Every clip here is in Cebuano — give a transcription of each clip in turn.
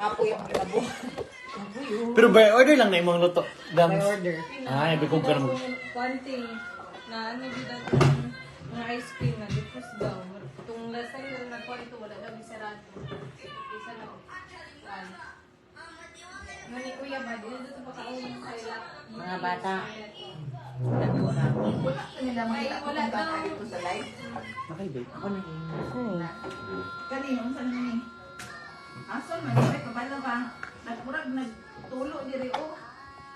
Apo yung labo. Pero by order lang na imong luto. By Dams. order. Ay, bikog ka na mo. Konti na ano dito itong mga ice cream na diffuse daw. Itong lasa yung nakuha ito, wala daw isarado. Isa na. Kuan. Mani kuya ba, dito ito pakaon sa ila. Mga bata. Nila Ay, makita ko wala kung bata daw. dito sa live. Nakay babe. Ako na Kani, unsa na ni? Ason man ay kabalo ba? Nagmurag nagtulo diri oh.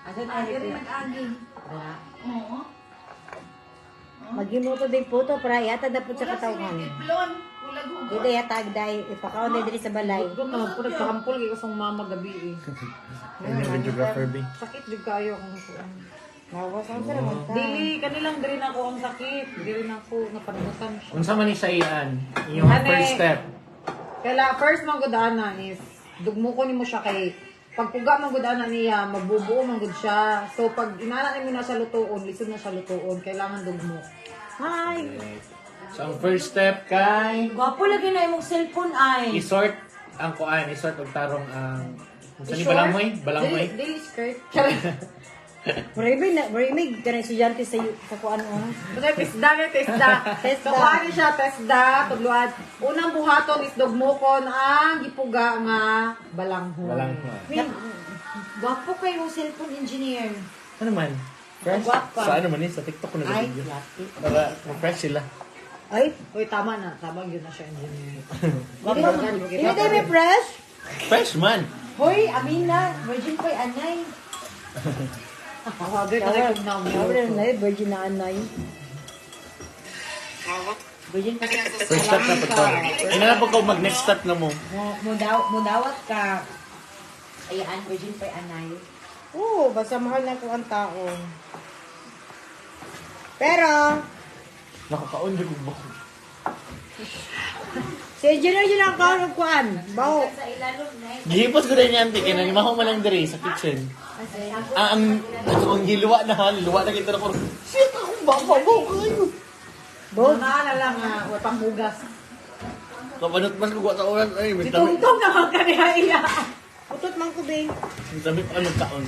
Asa Ah, tayo diri dito? nag-agi. Dara. Oo. Magiluto din po to para yata dapat sa Wala si katawhan. Tiplon, kulag hugot. Dili yata agday ipakaon na diri sa balay. Huwag na po nagpahampol kay kusong mama gabi eh. Ayun yung videographer B. Sakit jud kayo kung kuan. Mawas ang sara man ta. Dili kanilang diri na ako ang sakit. Diri na ako napanutan siya. Unsa man ni siya iyan? Yung Ane. first step. Kaila first man gud ana is dugmukon nimo siya kay pagpuga man gud ana niya magbubuo man gud siya. So pag inana nimo na siya lutuon, lisod na siya lutuon, kailangan dugmok. Hi. So, ang first step kay Gwapo lagi na imong cellphone ay. isort ang kuan, isort og tarong ang unsa ni balanghoy? Balanghoy. Dili, dili skirt. Charot. Marami na marami kanang estudyante sa kuan mo. Basta tisda na tisda. Tesda. So kuha siya tesda, tugluan. Unang buhaton is dugmukon ang gipuga nga balanghoy. Balanghoy. Gwapo kayo imong cellphone, engineer. Ano man? Fresh? Gwapa. Sa ano man eh? Sa TikTok ko Ay, nag-video. lapi. Para ma-fresh sila. Ay, Uy, tama na. Tama yun na siya, engineer. dili dili tayo may fresh. Fresh man! Hoy, Amina, virgin ko'y anay. Ako, agad na kayo na Wala na eh, virgin na anay. Virgin pa First step na pagka. Ina na pagka mag next step na mo. mo dawat ka. Ayan, virgin pa'y anay. Oo, basta mahal na ko ang tao. Pero, Nakakaon di ko ba? si engineer yun ang kaon og kuan. Baho. Sa ilalom na. Gihipos ko rin niya, ante. Kaya nanimaho man lang diri sa kitchen. Ang, ang giluwa na ha, liluwa na kita na ko. Shit, akong baba mo kayo. Both. Naala lang nga, wala pang hugas. Kapanot mas kukuha sa oras. Ay, Si may tabi. Tungtong naman kaniya iya. Utot man ko be. May tabi pa anong taon.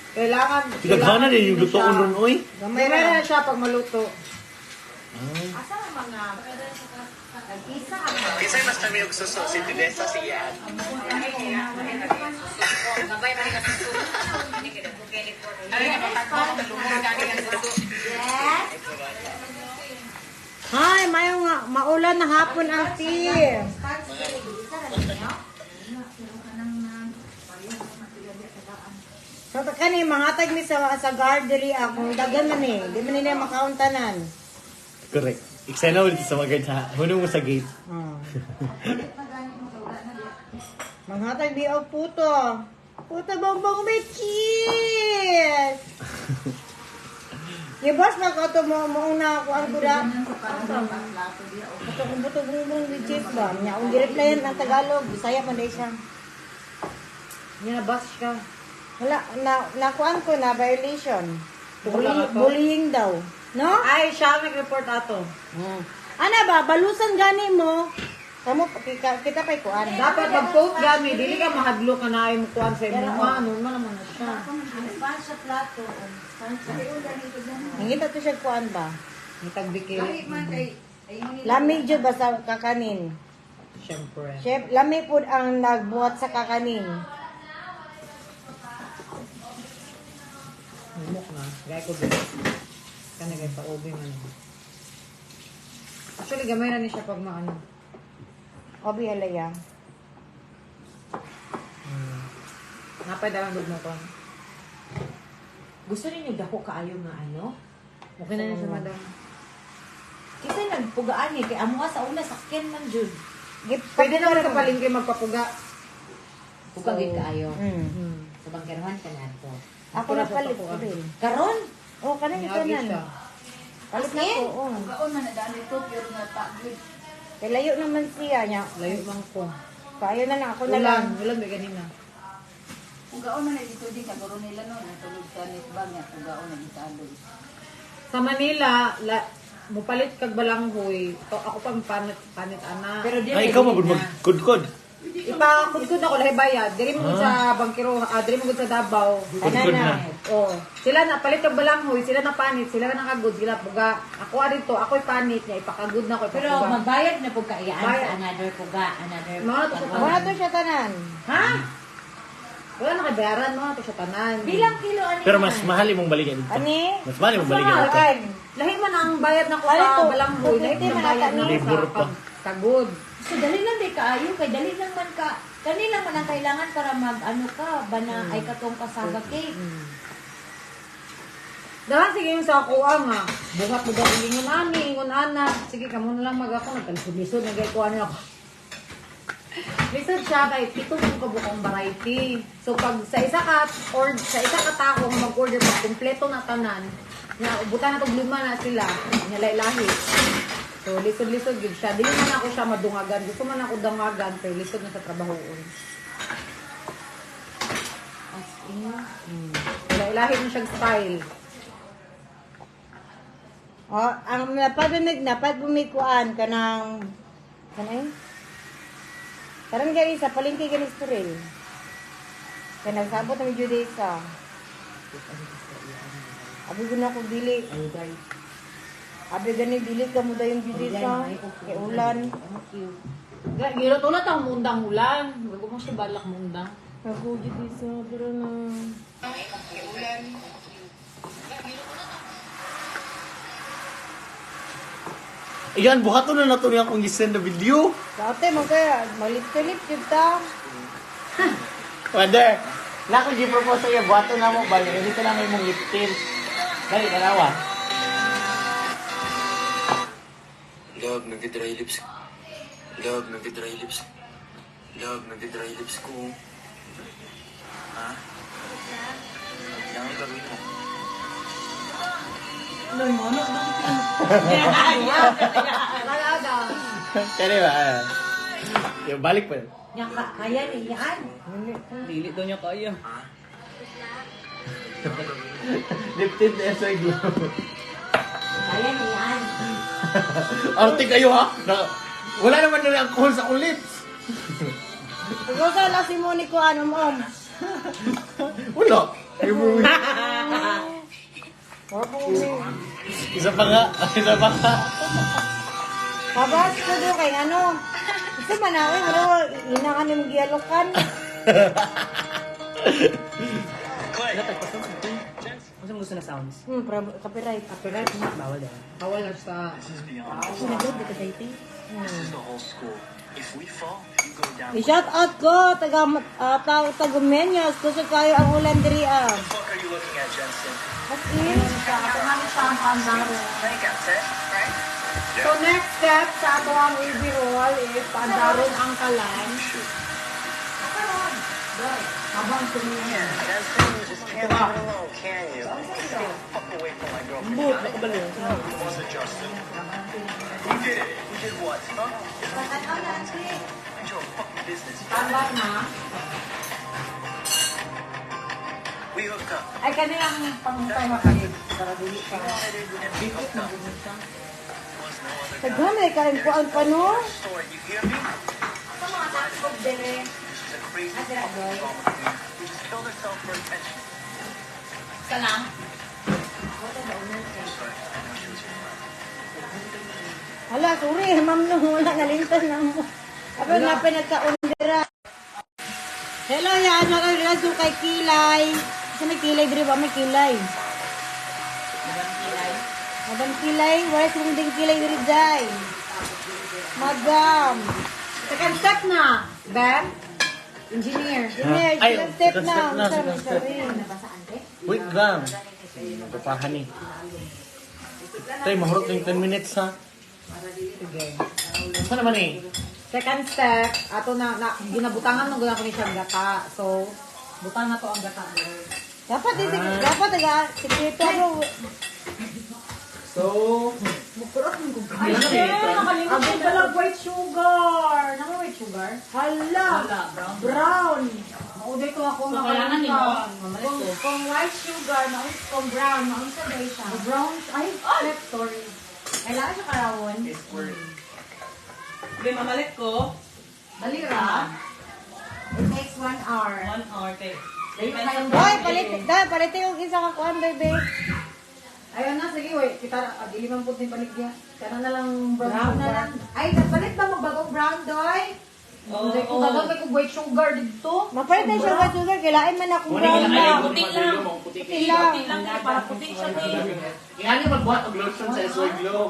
Kailangan, Tigagana din yung lutoon ron, oy. Gamay na siya pag maluto. Asa ang mga nag-isa ang Kisay mas kami og suso si Teresa si Ian. Hi, mayo nga maulan na hapon auntie. So kani mangatag mi sa guard diri ako daghan man eh. Di man nila makauntanan. Correct. Eksena ulit sa mga guard ha. Hunong mo sa gate. Ah. Manghatag di og puto. Puto bongbong may cheese. Gibas na ko to mo mo una ko ang kura. Puto kong puto bongbong with cheese ba? Nya akong gi-replyan ang Tagalog, Bisaya man day siya. Nga na bash ka. Wala na nakuan ko na violation. Wala ka to? Bullying daw. No? Ay, siya ang nag-report ato. Ana ba balusan gani mo? Kamo kita, kita pa'y kuan. Dapat mag-post gani, dili ka mahadlok ka na ay mukuan sa imo. Ano man naman na siya. Saan sa plato? Saan sa Nangita to siya kuan ba? May tagbikil. Lahi man kay ayun nila. Lami jud basta kakanin. Siyempre. Chef, lami pud ang nagbuhat sa kakanin. Lumok na. Gaya ko din. Kani kay pa-obi man. Actually, gamay na ni siya pag maano. Obi alaya. Napay dalang dugmo ko. Gusto ninyo dako kaayo nga ano? Okay na niya siya, madam. Kasi nagpugaan eh. Kay amo sa una, sakyan man jud. Pwede naman sa palengke magpapuga. Puga gid kaayo. Mm. Sa bangkerohan ka na to. Ako na palit ko rin. Karon, Oh, kanin ito Niagi nan. siya. Palit na ko. Oh. Kaon man na dali to pero nga pagod. Kay layo naman siya niya. Layo man ko. Kaya na lang ako na Ulan. lang. Ulan ba ganina? Pugaon man na dito din kaguro nila no natulog ka nit ba nga pugaon na italoy. Sa Manila, la, mupalit kag balanghoy. To, ako pa panit, panit ana. Pero di Ay, ikaw mabud magkudkod. Ipakudkod ako lahi bayad. Diri mo gud sa bangkero, diri mo gud sa Davao. Kudkod na. Oh, sila na palit og balanghoy, sila na panit, sila na nakagud, sila puga. Ako adto, ako'y panit niya ipakagud na ko Pero ipapuga. magbayad na po kaiyaan Bayad. sa another puga, another Mga to sa pagwa. Wala to siya tanan. Ha? Wala na kay bayaran mo to sa tanan. Bilang kilo ani Pero mas mahal imong balikan dito. Ani? Mas mahal imong balikan dito. Kan. Lahi man ang bayad na ko Ano sa to? balanghoy, lahi man ang bayad na ko Libur sa pa. pagkagud. So dali lang di kaayo kay dali lang man ka kani lang man ang kailangan para mag ano ka bana ay katong kasaba cake. Dahan sige yung sa ako nga. Buhat mo daw ingon ani, ingon ana. Sige kamo na lang mag ako nagkalisod-lisod nagay ko ano ako. Lisod siya kay pito mo kabukong variety. So pag sa isa ka or sa isa ka tao nga mag-order pag kumpleto na tanan, na ubutan na tog lima na sila, nya lahi. So lisod-lisod gyud siya. Dili man ako siya madungagan. Gusto man ako dangagan pero lisod na sa trabahoon. As in, Lahi-lahi mo siyang style. Oh, ang napad napad bumikuan kanang kanay. Karon gani sa palengke gani sa. Kay nagsabot na medyo day sa. Abi guna ko dili. Abi gani dili ka mo dayon jud sa. Kay ulan. Gilot ulat ang mundang ulan. Bago mo siya balak mundang. Ako jud sa pero na. Iyan, buhaton na nato niya akong gisend na video. Dati man kaya malip-lip jud ta. Wonder, na ako gi-propose sa iya, buhaton na mo ba? Dito lang may mong lip tint. Dali, dalawa. Love, nagdi-dry lips. Love, nagdi-dry lips. Love, nagdi-dry lips ko. Ha? Kailangan gawin mo. Kaya ba? Yung balik pa. nya ka, kaya ni yan. Dili daw niya kaya. Lip tint na SI Glow. Kaya ni yan. Arte kayo ha? Na, wala naman na alcohol sa akong lips. Ikaw sa lang si Monico ano om. Wala. Isa pa nga. Isa pa nga. Kabas ko do kay ano. Gusto man ako pero ina ka nimong gialokan. Ano mo gusto na sounds? Copyright. Copyright na. Bawal yan. Bawal na sa... This is the whole school. If we fall, you go down. I-shout out ko taga tao taga Menyos kusog kayo ang ulan diri ah. What the fuck are you looking at, Jensen? As in, So next step sa ato ang easy roll is paandaron ang kalan. Habang tumingin. Jensen, you just can't leave it alone, can you? Stay the fuck away from my girlfriend. But, nakabalo. Was it Justin? Who did it? Who did what, huh? Mind your fucking business. Tama na. We hooked up. Ay, kanilang pangutay makalig. Para dili pa. Wanted it, and we hooked up. There was no other guy. Daghan ay kain kuan pa no. Story, you hear me? Sa mga takog dire. She's a crazy fucking drama queen who just killed herself for attention. Sa lang. Sorry, I know she was your friend. Hala, sorry, ma'am no, wala nalintan na mo. Ako nga pa nagkaundira. Hello, yan, mga kaso kay Kilay. Sa may kilay diri ba may kilay? Madam Kilay, wala siyang ding kilay diri jay. Madam. Second step na. Ben? Engineer. Engineer, Ay, second step second na. step na, Sorry, second step. sorry. Wait lang. Nagpapahan eh. Tay, mahurot na yung 10 minutes ha. Sige. Saan naman eh? Second step, ato na ginabutangan mo guna ko ni siyang gata. So, butang na to ang gata. Dapat din, dapat taga sikreto bro. So, Ay, shit! Nakalimutan ko pala white sugar. Naka white sugar? Hala, brown. Mauday ko ako. So, kailangan nimo. Kung, kung white sugar, maun, kung brown, maunsa ba siya? Brown. Ay, flip, sorry. Kailangan siya karawon. Hindi, mamalit ko. Dali ra. It takes 1 hour. 1 hour kay. Hoy, palit, dai, palit yung isa ka kuan, bebe. Ayun na, sige, wait. Kita, dili man po din baligya. Kana na lang brown, Brown na sugar. lang. Ay, nagpalit ba mo bagong brown, Doy? Oo. Hindi ko gagawin kung white sugar dito. Mapalit na siya white sugar, kailain man akong Muna brown kailangan na. Puti lang. Puti Puti lang. Puti lang kay para puti siya kay. Ingani magbuhat og lotion sa SY Glow.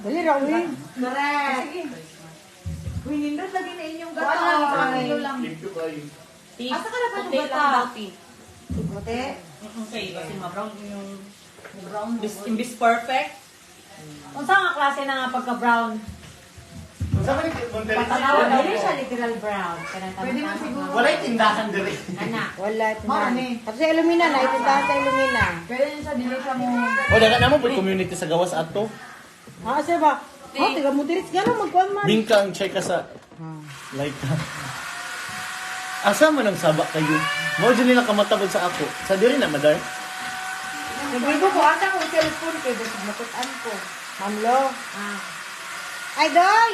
Dali ra, uy. Correct. Uy, nindot lagi na inyong Kuha na lang, isang gata. kilo lang. Limpyo kayo. Ti. Asa ka na ba Puti yung lang gata? daw, ti. Puti. Okay, kasi ma-brown yung Brown. imbis perfect. Unsa nga klase na nga pagka-brown? Unsa man ni Monterrey? Patanaw, dili siya literal brown. Kanang Pwede man siguro. Walay tindahan diri. Anak. Wala, Mao tindahan. ni. Tapos sa Illumina, naitindahan sa Illumina. Pwede na siya, dili siya mo. O daga namo po community sa gawas ato. Ha, sir ba? Ha, tiga mo diris gano magkuan man. Bingka ang check sa like Asa man ang saba kayo? Mao jud nila kamatabog sa ako. Sa diri na madar. Nagbibo ko asa akong cellphone kay basig makut-an ko. Mamlo. Ay, Doy!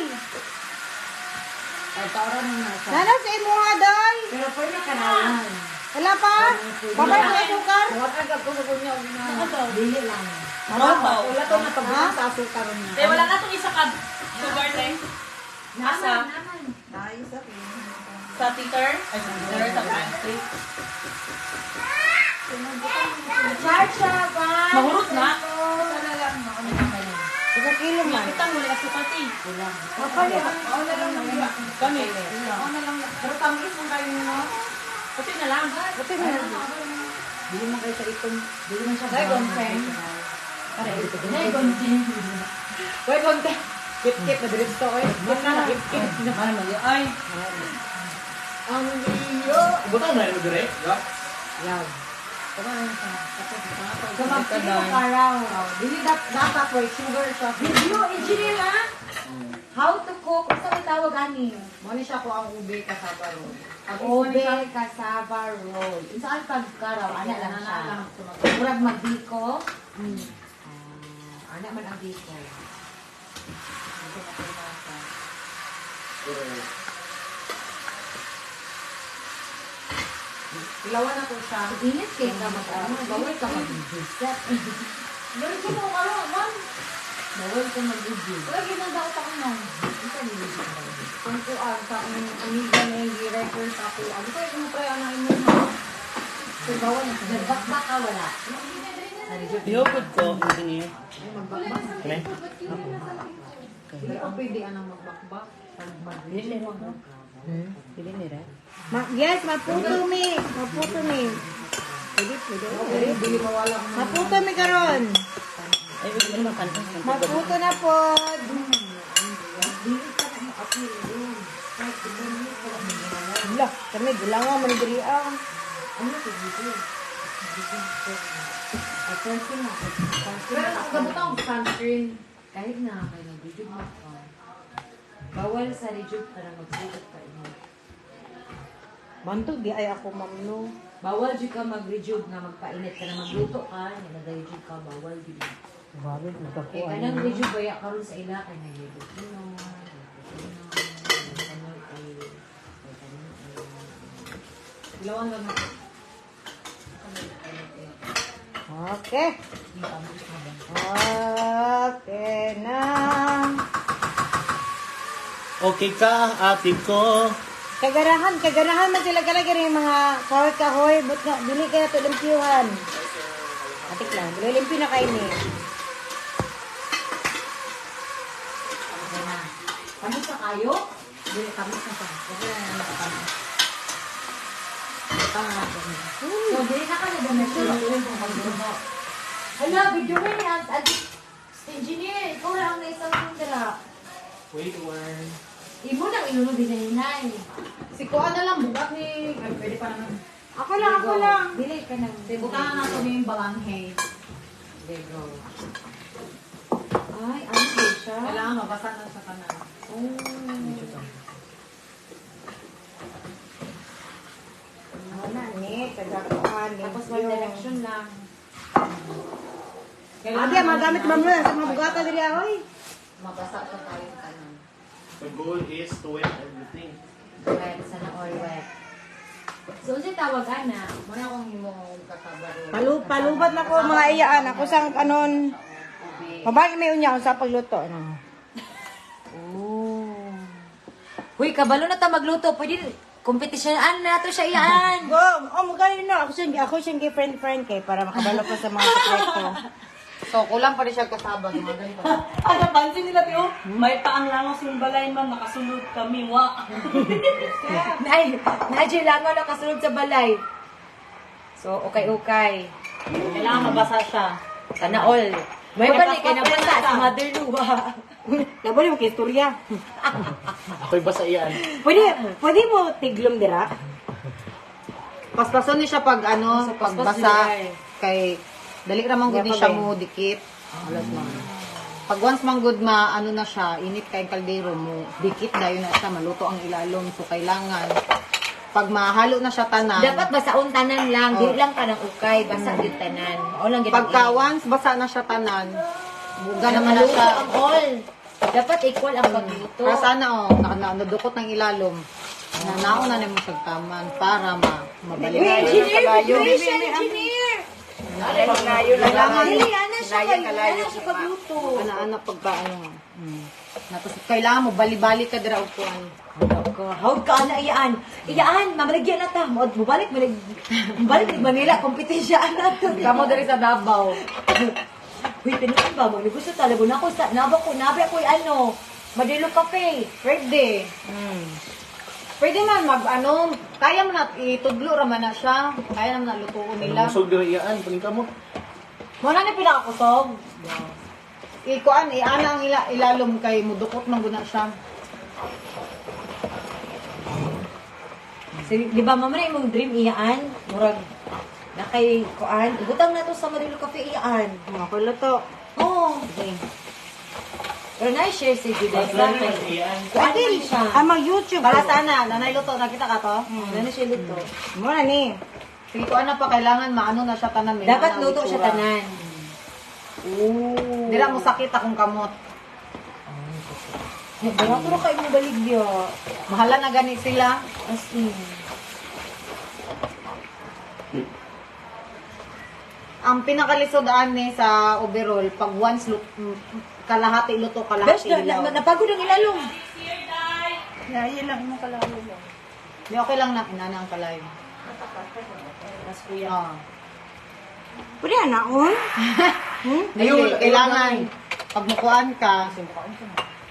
Ay, taoran na siya. Nana sa imuha, Doy! Pero pwede kanawan. Wala pa? Babay ko asukar? Nawat ang ko sa kunya og na. Dili lang. Brown daw. Wala to natagbuhan sa asukar niya. Te, wala na tong isa ka sugar te. Asa? Naman. Tayo sa akin. Sa Twitter? Ay, sa Twitter, sa pantry. Charge siya ba? Mahurot na. Sana lang, mauna na kayo. Isa kilo man. Kita mo wala suka ti. Mapalit. Mauna lang ng Kami. Mauna lang. Pero tamis man kayo no. Puti na lang. Puti na lang. Dili man kayo sa itong. Dili man siya Dai brown. konten. Dai konten. Wait, konti. Kip-kip na diretso oy. Kip na kip-kip. Ano man yun? Ay. Ang iyo. Butang na mo dire. Yaw. So magpili ko karaw. Dili dapat white sugar siya. Video engineer ah. How to cook. Unsa may tawag ani? Mo ni siya ko ang ube kasaba roll. Ube cassava roll. Unsa ang pagkaraw? Ana lang siya. Murag magbiko. Ah, ana man ang biko. Ilawan na ko siya. Init kay ka mag ano, bawal ka mag-video. Diretso mo karon, man. Bawal ka mag-video. Wala ginagawa pa ko ma'am. Ang kuan sa akong amiga na yung record sa ako. Ano ko yung try ana imo na. So bawal na siya. Nagbakbak ka wala. Ihupod ko, engineer. Ay, magbakbak. Kani? Hindi pa pwede anang magbakbak. Pili nira. Ma yes, maputo mi. Maputo mi. Pwede, pwede. Okay, dili mawala ko. Maputo mi karon. Ay, wait, ano man Maputo na pod. Lah, kami gulangan man diri ah. Pero nakagabot ang sunscreen. Kahit na kay nag-video ka. Bawal sa rejub para magsuot ka imo. Bantog di ay ako mamlo. Bawal jud ka mag-rejub nga magpainit ka na magluto ka, nga nag-rejub ka bawal jud. Grabe, Kay nagkakuan. kanang rejub baya karon sa ila kay nagluto. Ilawan lang ako. Okay. Okay na. Okay ka, ate ko. Kagarahan, kagarahan man sila kalagay yung mga kahoy-kahoy. But nga, dili kayo na ito limpyuhan. Atik lang, dili limpyo na kayo ni. Okay na. Tamis na kayo? Dili tamis na siya. Okay na na nakatamis. Tama na. So, dili na ka na pagluto. Hala, video ka ni Ant Engineer, ikaw lang na isang sundra. Wait, one. Imo nang inunod din na hinay. Si kuan na lang bugat ni ay, pwede pa naman. Ako lang, ako lang. Dili ka nang Butangan na to ni yung balanghe. There go. Ay, ano ba siya? Kailangan mabasa na sa tanan. Oh. Wala ni, kagakuan. Tapos one direction lang. Abi, ang magamit mamlo sa mga bugata dili ahoy. Mabasa pa tayo tanan. The goal is to win everything. Wet, sana all wet. So, unsay tawag ana? Muna akong himo cassava roll. Palubat na ko mga iyaan. Ako sang anon. Mabalik may unya sa pagluto. Ano? Oh. Huy, kabalo na ta magluto. Pwede kompetisyon na to siya iyaan. Go! Oh, magaling na. Ako siyang friend-friend kay para makabalo ko sa mga sekreto. So, kulang pa rin siya kasaba. Gumagan pa. Ah, napansin nila, Tio. May paang langos yung balay man, nakasunod kami, wa. Nay, nadyo lang ako nakasunod sa balay. So, okay. Kailangan mabasa siya. Sana all. May balik kay nabasa si Mother Lua. Nabali mo kay istorya. Ako'y basa iyan. Pwede mo tiglom dira? Paspason ni siya pag ano, paspas pagbasa. dili ay. Kay, dali ra man gud ni siya mo dikit. Alas man. Pag once man good ma, ano na siya, init kay kaldero mo, dikit dayon na siya, maluto ang ilalom. So, kailangan, pag mahalo na siya tanan, Dapat basaon tanan lang, dili lang kanang ukay, basa gyud tanan. Mao lang gyud. ang pagka aim. once basa na siya tanan, buga naman na Maluto siya. ang all. Dapat equal ang pagluto. Para sana oh, nadukot ng ilalom. Na nauna na mo siya taman para mabalik. Engineer, engineer. Kailangan Dili ana siya kay ana siya pagluto. ana-ana pagka ano. Tapos kailangan mo bali-bali ka dira og kuan. Hawd ka ana iyaan. Iyaan, mamaligyan na ta. Mo balik balik balik ni Manila kompetisya ana to. Kamo diri sa Davao. Uy, tinuon ba magnegosyo talaga na ako sa naba ko nabi ako ano, Madelo Cafe. Pwede. Pwede man mag ano, kaya mo na itudlo ra man na siya. Kaya naman na lutuon nila. Busog dira iyaan, paling mo. Mo na ni pinakakusog. Ikuan, iana ang ilalom kay mudukot man guna siya. So, di ba mama na imong dream iyaan? Murag na kay kuan, ibutang na to sa Madelo Cafe iyaan. Ako luto. Oo. Okay. Pero na-share si Juday sa kay kuan man siya. Ah, mag-YouTube. Para sana, nanay luto, nakita ka to? Ano siya luto? Mo na ni. Sige, kuan na pa, kailangan maano na siya tanan. may Dapat naana ang luto siya itsura. tanan. Dira mo sakit akong kamot. Barato ra kayo mo baligya. Mahala na gani sila. As in. Ang pinakalisod ani sa overall, pag once kalahati luto, Bes, kalahati ilaw. napagod ang ilalong. Layo lang imong kalayo. Di okay lang na, inana ang kalayo. Mas kuya. Ah. Pwede na on? Dili, kailangan, pag mukuan ka,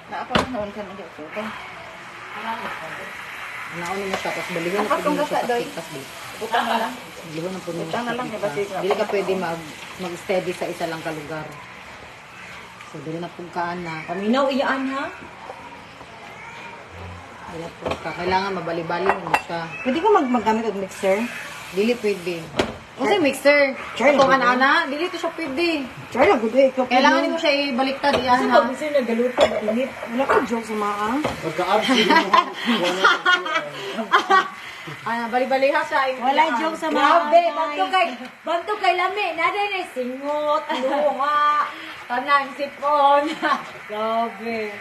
Na ako noon ka na gyud ko. naon mo siya, tapos baliwan na Ako po mo tong siya gasa, sa Doy. pikas. Balik. Butang na lang. Baliwan na po mo Butang siya na sa lang, kay pikas. basi ka. Dili ka pwede mag-steady sa isa lang ka lugar. So, dili na pong kaan na. Paminaw iyaan ha. Dili na po ka. Kailangan mabali-bali mo siya. Pwede ko maggamit og mixer? Dili pwede. Kasi mixer. Try lang, Itong ana-ana, dili to siya pwede. Try lang, good way. Ikaw, Kailangan mo siya ibaliktad iyan ha. Kasi nagaluto, init. Wala ka joke sa mga ah. Pagka-abs, hindi mo. Ana, bali-baliha siya. Wala joke sa mga Grabe, banto kay lami. Nada na singot, luha, tanang sipon. Grabe.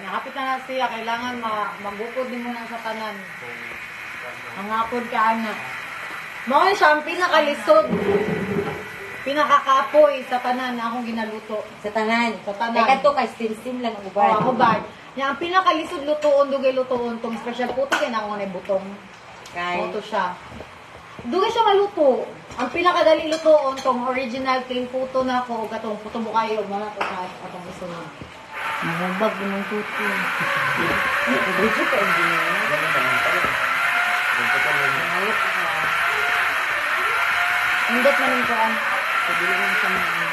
Nakapit na na siya. Kailangan magukod din mo na sa tanan. Ang hapon ka, ana. Mao ni siya ang pinakalisod. Pinakakapoy sa tanan na akong ginaluto. Sa tanan. Sa tanan. Kay kadto kay steam-steam lang ang Oh, uban. ako ba? Nya ang pinakalisod lutoon, dugay lutoon tong special puto kay na ako na butong. Kay Moto siya. Dugay siya maluto. Ang pinakadaling lutoon tong original plain puto na ako ug katong puto bukayo mo na to sa atong isunod. Mahubag ng tuto. Medyo ka engineer. Indot man ko ang. Dili man siya maano.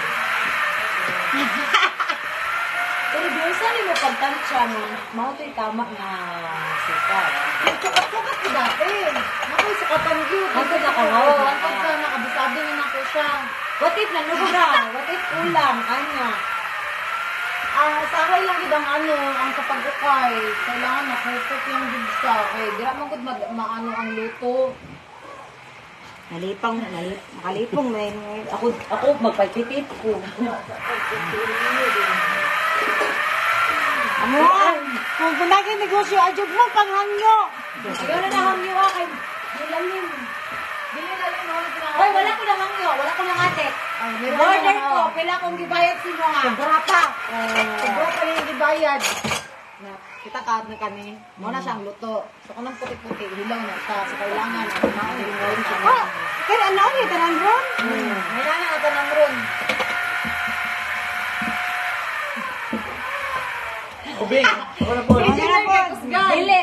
Pero doon sa nimo pagtansya no, mao to'y tama nga sukat. Sukat-sukat ko dati. Naku, sukatan yun. Hangtod na ka, Oo, hangtod sa nakabisado na nako siya. What if nanubra? What if kulang? Anya? Ah, sa akin lang gid ang ano, ang kapag-ukay. Kailangan na perfect lang gid siya. Kay dira man gud maano ang luto. Nalipang, nakalipong na yun. Ako magpalpitit ko. Amo, kung kunagin negosyo, adyog mo, panghangyo. Ikaw na nahangyo ka kay Nilalim. Dili na lang no. Hoy, wala ko na mangyo, wala ko nang ate. Ay, meron Order na, ko, oh. pila kong gibayad si mo nga. Sobra pa. Sobra pa rin yung gibayad. Na, kita ka na kani. Mo na siyang luto. So kanang puti-puti, hilaw na siya. So kailangan maon rin siya. Oh, kaya ano ni tanan ron? May na na tanang ron. Ubing, ako na po. Engineer kay Kusgan. Dili,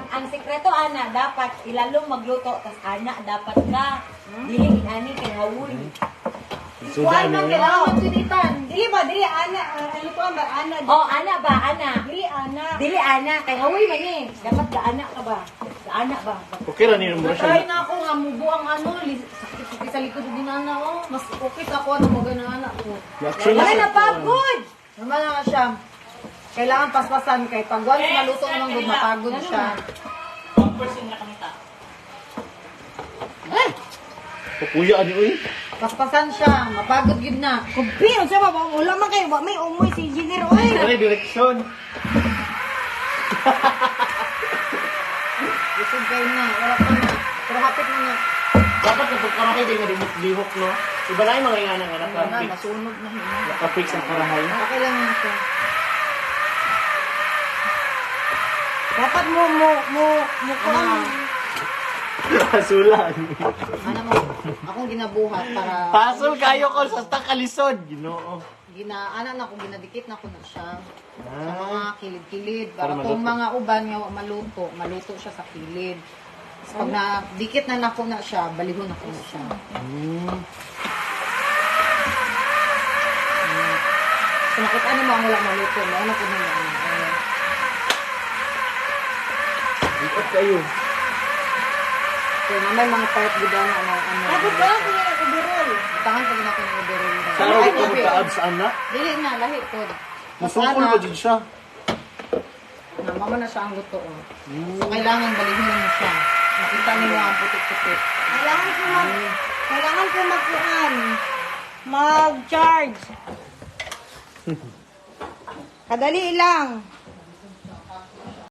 ang sekreto ana dapat ilalong magluto tas ana dapat ka. Dili inani kay hawul. Sudan, Kuan man eh. kailangan magtunitan. Dili ba dili ana ano to ba ana? Oh, ana ba ana? Dili ana. Dili ana kay hawul man eh. Dapat ka ana ka ba? Ka ana ba? Okay ra ni mo Try siya. na ako nga mubo ang ano, sakit sakit sa likod din ana oh. Mas okay sa ako ano mo na ko. Actually, Wala na pagod. Normal na siya. Kailangan paspasan kay pag once maluto naman gud mapagod siya. 1% na kami ta. Kuya ani uy. Paspasan siya, mapagod gid na. Kubi, unsa ba wala man kay wa may umoy si engineer oy. Wala direksyon. Lisod kayo na, wala pa na. Pero hapit na na. Dapat na pagkarahay din nga lihok no. Iba na yung mga ingana nga Na, naka-fix. nasunog na. Naka-fix ang karahay. Okay lang yan siya. Dapat mo mo mo mo kuan. Hasulan. Ano mo, akong ginabuhat para Pasol kayo ko sa takalisod. Ginoo. gina ana na ko ginadikit na ko na siya sa mga kilid-kilid Para para kung maluto. mga uban nga wa maluto, maluto siya sa kilid. Tapos pag na dikit na nako na siya, balihon na ko na siya. So makita nimo ang wala maluto, mao na pud nimo ano. Ayan. Ikot kayo. So na may mga part gud na ano ano. Dapat ba ako nga overall? Tangan pag na ko ng overall. Sa araw Ay, ko gabi. magka-abs ana. Dili na lahi pod. Mas Masukol ana, ba jud siya? Na mama na siya ang luto. Oh. So kailangan balihon mo siya. Makita nimo ang puti-puti. Kailangan ko magkuan. Mag-charge. Kadali lang.